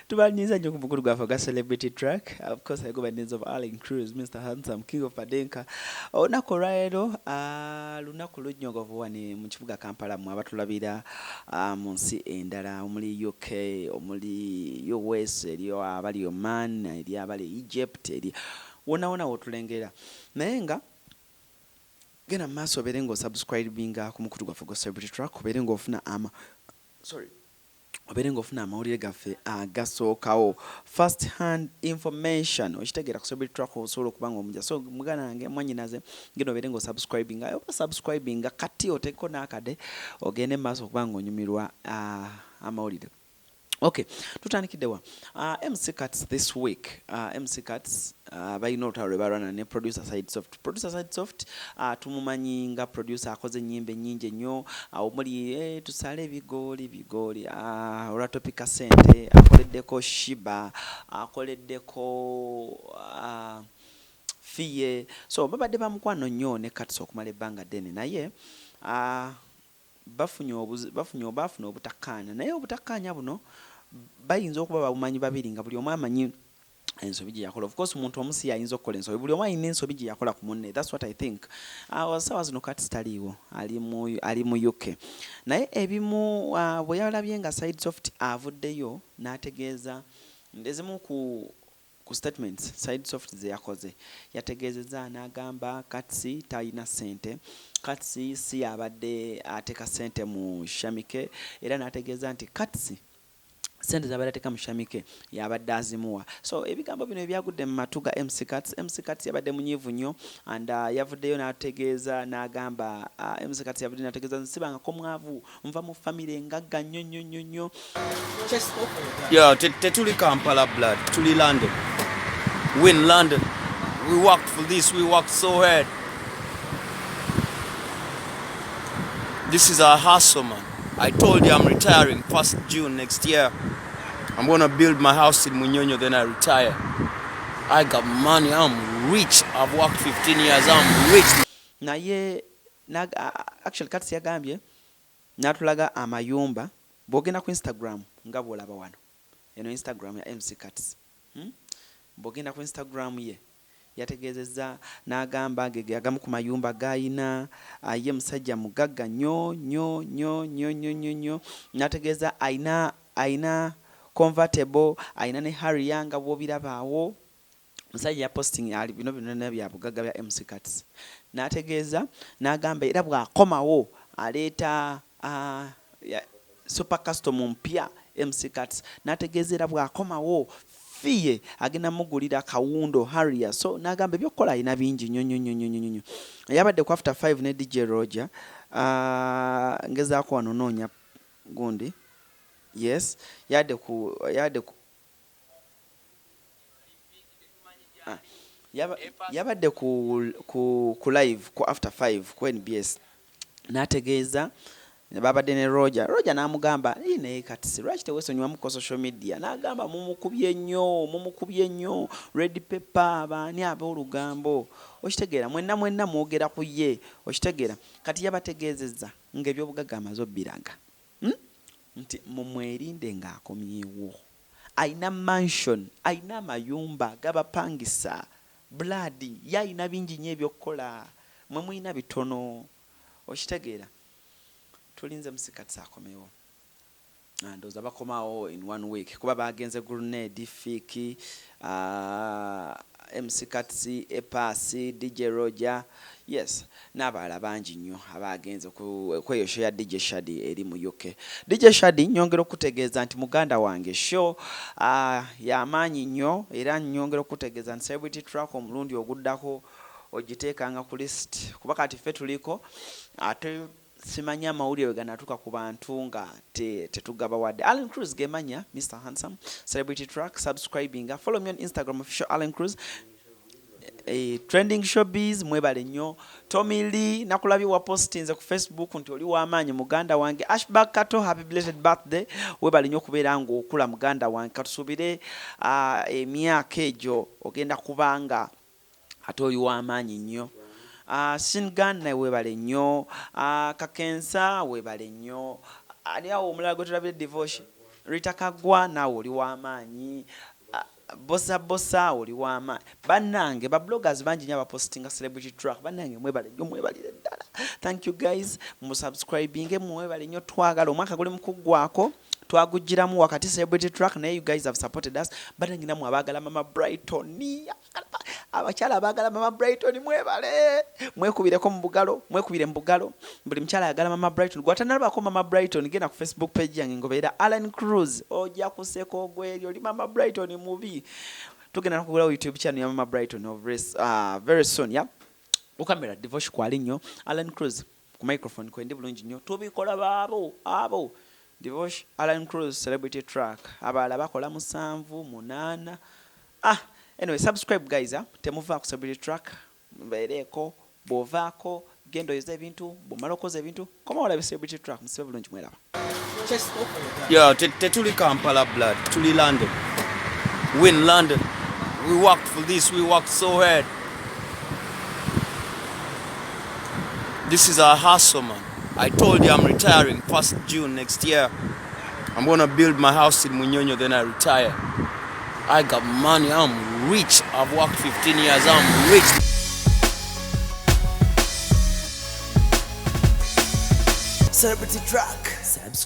Tubanyiza nnyo ku mukulu gwaffe ogwa Celebrity Track. Of course, I go by the names of Allen Cruz, Mr. Handsome, King of Padenka. Olunaku olwaleero lunaku lunnyogovu wano mu kibuga Kampala mmwe abatulabira mu nsi endala omuli UK, omuli US, eriyo abali Oman, eri abali Egypt, eri wonna wonna w'otulengera. Naye nga genda mu maaso obeere ng'osubscribinga ku mukutu gwaffe ogwa Celebrity Track obeere ng'ofuna ama sorry obeere ng'ofuna amawulire gaffe agasookawo, first hand information. Okitegeera, ku Celebrity Track osobola okuba nga omujja. So muganda wange, mwannyinaze, genda obeere ng'osubscribinga oba subscribinga kati oteekeko n'akade ogende mu maaso okuba ng'onyumirwa amawulire. Okay, tutandikidde wa? MC Kats, this week MC Kats balina olutalo lwe balwana ne producer Side Soft. Producer Side Soft tumumanyi nga producer akoze ennyimba ennyingi ennyo omuli tusale ebigooli bigooli olwa Topika Sente, akoleddeko Shiba, akoleddeko Fiye. So babadde bamukwano nnyo ne Kats okumala ebbanga ddene, naye bafunye bafunye baafuna obutakkaanya. Naye obutakkaanya buno bayinza okuba babumanyi babiri nga buli omu amanyi ensobi gye yakola. Of course, omuntu omu si yayinza okukola ensobi, buli omu alina ensobi gye yakola ku munne. That's what I think. Saawa zino Kats taliiwo, ali mu UK, naye ebimu bwe yalabye nga Side Soft avuddeyo n'ategeeza ezimu ku statements Side Soft ze yakoze, yategeezezza n'agamba Kats talina ssente, Kats si yabadde ateeka ssente mu Shamike, era n'ategeeza nti Kats sente zabadde ateeka mu Shamike yabadde azimuwa. So ebigambo bino ebyagudde mu matu ga MC Kats, MC Kats yabadde munyiivu nnyo and yavuddeyo n'ategeeza n'agamba, MC Kats yavuddeyo n'ategeeza, "Nsibangako mwavu, nva mu famire ngagga nnyo nnyo nnyo nnyo." Yeah, tetuli Kampala blood, tuli London. We in London. We worked for this, we worked so hard. This is our hustle, man. I told you I'm retiring 1st June next year. I'm gonna build my house in Munyonyo, then I retire. I got money, I'm rich. I've worked 15 years, I'm rich. Naye actually Kats yagambye n'atulaga amayumba. Bw'ogenda ku Instagram nga bw'olaba wano, eno Instagram ya MC Kats, Bw'ogenda ku Instagram ye yategeezezza n'agamba ge agamu ku mayumba g'ayina. Ye musajja mugagga nnyo nnyo nnyo nnyo nnyo nnyo nnyo. N'ategeeza ayina convertible, ayina ne Harrier nga bw'obiraba awo. Musajja ya posting ali bino byonna bya bugagga bya MC Kats. N'ategeeza n'agamba era bw'akomawo aleeta super custom mpya. MC Kats n'ategeeza era bw'akomawo Fiye agenda mugulira kawundo Harrier. So n'agamba ebyokukola alina bingi nnyo nnyo nnyo nnyo nnyo nnyo. Yabadde ku After 5 ne DJ Roger. Ngezaako wano noonya gundi. Yes, yabadde ku yabadde ku live ku After 5 ku NBS, n'ategeeza babadde ne Roger. Roger n'amugamba, "Ii, naye Kati lwaki teweesonyiwamuko social media?" N'agamba, "Mumukubye nnyo, mumukubye nnyo Red Pepper, baani ab'olugambo, okitegeera, mwenna mwenna mwogera ku ye." Okitegeera, kati yabategeezezza ng'ebyobugagga amaze obbiraga, Nti mumwerinde ng'akomyewo, ayina mansion, ayina amayumba gabapangisa blood, ye ayina bingi nnyo ebyokukola, mwe muyina bitono. Okitegeera, tulinze MC Kats akomewo. Ndowooza bakomawo in one week kuba bagenze Grenade, Fik, MC Kats, Epas, DJ Roger, yes, n'abalala bangi nnyo abagenze kweyo show ya DJ Shadi eri mu UK. DJ Shadi, nyongera okutegeeza nti muganda wange show yamaanyi nnyo, era nyongera okutegeeza nti Celebrity Track omulundi oguddako ogiteekanga ku list, kuba kati ffe tuliko ate simanyi amawulire we ganatuuka ku bantu nga tetugabawadde. Allen Cruz gemanya, Mr Handsome, Celebrity Track. Subscribinga, follow me on Instagram, official Allen Cruz. Trending showbiz, mwebale nnyo. Tommy Lee, nakulabye wa postinze ku Facebook nti oli w'amaanyi muganda wange. Ashback Kato, happy belated birthday, webale nnyo okubeera ng'okula muganda wange. Katusuubire emyaka egyo ogenda kubanga ate oli w'amaanyi nnyo. Singan naye webale nnyo. Kakensa webale nnyo. Ani awo omulala gwe tulabire? Divoshi. Rita Kagwa, naawe oli w'amaanyi. Bosa bosa, oli w'amaanyi. Bannange, ba bloggers bangi nnyo abapostinga Celebrity Track. Bannange, mwebale nnyo, mwebalire ddala. Thank you guys, musubscribinge, mwebale nnyo. Twagala omwaka guli mukuggwako, twagugiramu wakati Celebrity Track, naye you guys have supported us. Bannange, namwe abaagala Mama Brighton, abakyala abaagala Mama Brighton, mwebale, mwekubireko mu bugalo, mwekubire mu bugalo. Buli mukyala ayagala Mama Brighton, gwatanalabako Mama Brighton, genda ku Facebook page yange, ngobeera Alan Cruz, ojja kuseka ogweri oli Mama Brighton mubi. Tugenda nokugulawo YouTube channel ya Mama Brighton of very soon. Yeah, okamera Divosh kwali nnyo, Alan Cruz ku microphone kwendi bulungi nnyo. Tubikola baabo abo Divosh, Alan Cruz, Celebrity Track. Abalala bakola musanvu munaana. Ah, anyway, subscribe guys, ah. Temuvaako Celebrity Track, mubeereeko. Bw'ovaako genda oyoza ebintu, bw'omala okwoza ebintu koma olabe Celebrity Track. Musibe bulungi, mweraba. Yeah, tetuli Kampala blood, tuli London. Win London. We worked for this, we worked so hard. This is our hustle, man. I told you I'm retiring 1st June next year. I'm gonna build my house in Munyonyo, then I retire. I got money, I'm rich. I've worked 15 years, I'm rich. Celebrity Track. Subscribe.